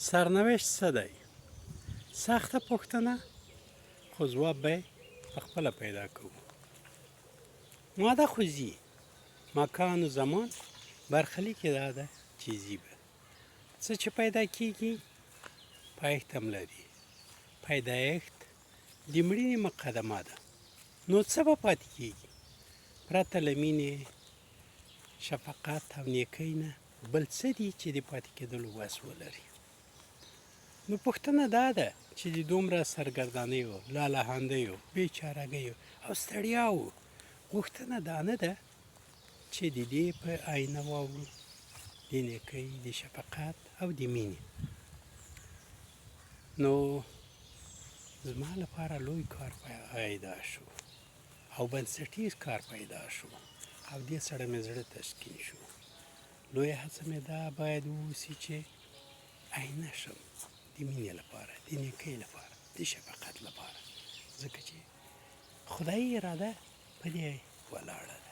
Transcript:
سرنوشت څه دی؟ سخته پوښتنه، خو ځواب به یې په خپله پیدا کوو. ماده خو ځي، مکان و زمان برخلیک یې دا ده چې ځي به. څه چې پیدا کېږي، پایښت هم لري. پیدایښت د مړینې مقدمه ده. نو څه به پاتې کېږي؟ پرته له مینې، شفقت او نیکۍ نه بل څه دي چې د پاتې کېدلو وس ولري؟ نو پوښتنه دا ده چې د دومره سرګردانیو، لالهاندیو، بیچارګیو او ستړیاوو غوښتنه دا نه ده چې د دې په آینه واوړو، د نیکۍ، د شفقت او د مینې. نو زما لپاره لوی کار پیدا شو او بنسټیز کار پیدا شو او دې سره مې زړه تسکین شو. لویه هڅه مې دا باید ووسي چې آینه شم د مینې لپاره، د نیکۍ لپاره، د شفقت لپاره، ځکه چې خدایي اراده په دې ولاړه ده.